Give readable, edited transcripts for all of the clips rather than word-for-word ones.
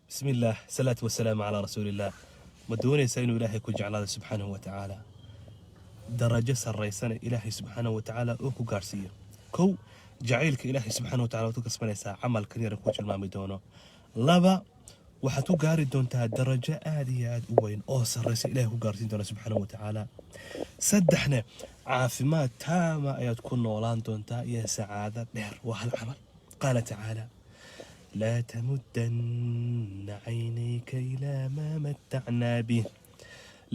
Bismi illaah, salaatu wasalaamu calaa rasuuliillah. Ma doonaysaa inuu Ilaahay ku jeclaado subxaanahu wa tacaala, darajo sarraysana Ilaahay subxaanahu wa tacaala uu ku gaarhsiiyo? Kow, jacaylka Ilaahay subxaanahu wa tacala waad ku kasbanaysaa camalkan yaran ku tilmaami doono. Laba, waxaad ku gaari doontaa darajo aad iyo aad u weyn oo sarraysa Ilahay ku gaarsiin doona subxaanahu wa tacaala. Saddexna, caafimaad taama ayaad ku noolaan doontaa iyo sacaado dheer. Waa hal camal. Qaala tacaala: "Laa tamuddanna caynayka ilaa maa mattacnaa bih,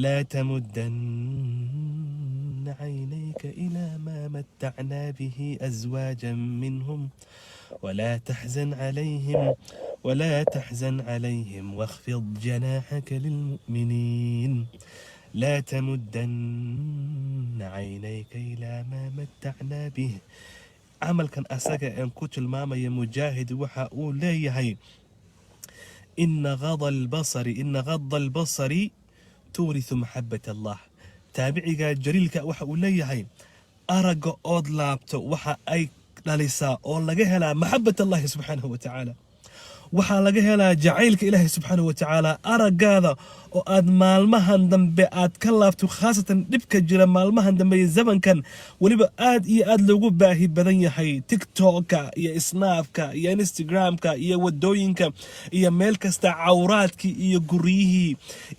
laa tamuddanna caynayka ilaa maa mattacnaa bihi aswaajan minhum walaa taxzan calayhim, walaa taxzan calayhim, wakhfid janaaxaka lilmu'miniin. Laa tamuddanna caynayka ilaa maa mattacnaa bih." Camalkan asaga een ku tilmaamaya, Mujaahid waxa uu leeyahay: Ina gada albasari tuurisu maxabat Allah. Taabiciga jaliilka waxa uu leeyahay: aragga ood laabto waxa ay dhalisaa oo laga helaa maxabat Allahi subxaanahu wa tacaala. Waxaa laga helaa jacaylka Ilaahay subxaanahu wa tacaala. Araggaada oo aad maalmahan dambe aad ka laabto, khaasatan dhibka jira maalmahan dambe iyo zamankan weliba aad iyo aad loogu baahi badan yahay, TikToka iyo Snapka iyo Instagramka iyo wadooyinka iyo meel kasta, cawraadkii iyo guryihii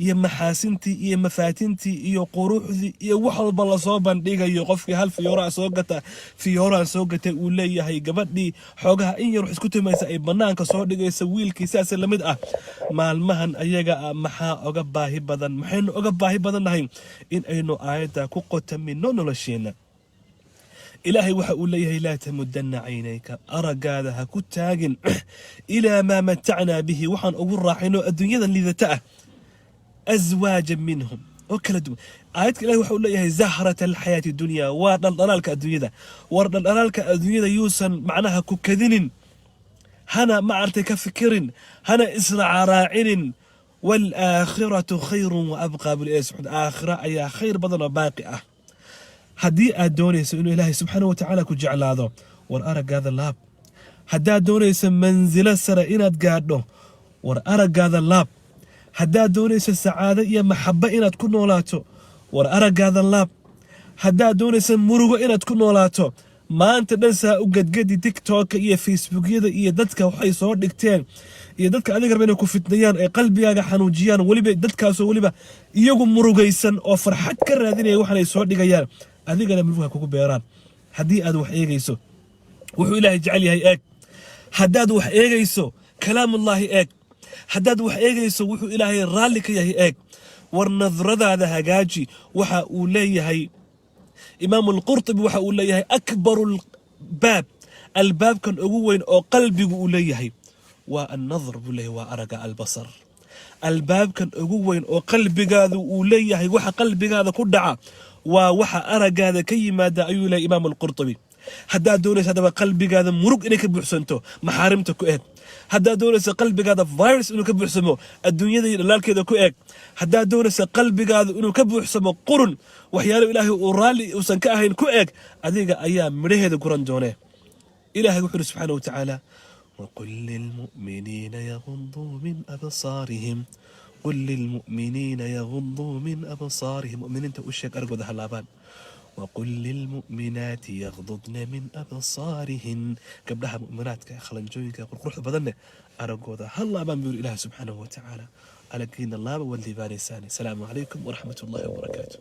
iyo maxaasintii iyo mafaatintii iyo quruxdii iyo wax walba lasoo bandhigayo. Qofkii hal fiyooraa soo gata, fiyooraan soo gatay uu leeyahay. Gabadhii xoogaha in yar wax isku timaysa ay banaanka soo dhigaysa, wiilkii sidaas lamid ah. Maalmahan ayaga ah maxaa oga baahi badan? Maxaynu oga baahi badan nahay in aynu aayadda ku qotamino nolosheenna? Ilaahay waxa uu leeyahay: "Laa tamudanna caynayka," araggaada ha ku taagin, "ilaa maa matacnaa bihi," waxaan ugu raaxayno adduunyada liidata ah, "aswaajan minhum," oo kala duwan. Aayadka Ilahay waxa uu leeyahay: zahrata alxayaati dunya, waa dhaldhalaalka adduunyada. War dhaldhalaalka adduunyada yuusan macnaha ku kadinin, hana maaragtay ka fikirin, hana israacraacinin. Waalaakhiratu khayrun wa abqaa bul Ilahi subxana. Aakhira ayaa khayr badan oo baaqi ah. Haddii aad doonayso inuu Ilaahay subxaana wa tacaala ku jeclaado, war araggaada laab. Haddaad doonayso mansilo sare inaad gaadho, war araggaada laab. Haddaad doonayso sacaado iyo maxabo inaad ku noolaato, war araggaada laab. Haddaad doonayso murugo inaad ku noolaato, maanta dhan saa u gadgadi TikToka iyo Facebookyada iyo dadka waxay soo dhigteen iyo dadka adiga raba inay ku fitnayaan, ay qalbigaaga xanuujiyaan, weliba dadkaasoo weliba iyagu murugaysan oo farxad ka raadinaya waxaanay soo dhigayaan, adigana muruga kugu beeraan. Haddii aad wax eegayso, wuxuu Ilaahay jecel yahay eeg. Haddaad wax eegayso, kalaamullaahi eeg. Haddaad wax eegayso, wuxuu Ilaahay raalli ka yahay eeg. War nadradaada hagaaji. Waxa uu leeyahay Imaamu Alqurtubi, waxa uu leeyahay: akbaru baab, albaabkan ugu weyn oo qalbigu uu leeyahay waa annadar buu leeyahay, waa araga, albasar. Albaabkan ugu weyn oo qalbigaadu uu leeyahay, waxa qalbigaada ku dhaca waa waxa araggaada ka yimaada, ayuu leeyahay Imaam Alqurtubi. Haddaad doonaysa haddaba qalbigaada murug inay ka buuxsanto, maxaarimta ku eeg. Haddaad doonaysa qalbigaada virus inuu ka buuxsamo, adduunyada iyo dhalaalkeeda ku eeg. Haddaad doonaysa qalbigaada inuu ka buuxsamo qurun, waxyaalo Ilaahay uu raalli uusan ka ahayn ku eeg. Adiga ayaa midhaheeda guran doonee. Ilahay wuxuu yidhi subxaana wa tacaala: waqul lilmu'miniina yaguduu min absaarihim, qul lilmu'miniina yaguduu min absaarihim, mu'miniinta u sheeg argooda ha laabaan. Waqul lilmu'minaati yagdudna min absaarihin, gabdhaha mu'minaadka, khalanjooyinka qurquruxda badanne, aragooda ha laabaan buu yiri Ilaah subxaanahu wa tacaala. Aragiina laaba, waad liibaanaysaan. Asalaamu calaykum waraxmat ullahi wabarakaatu.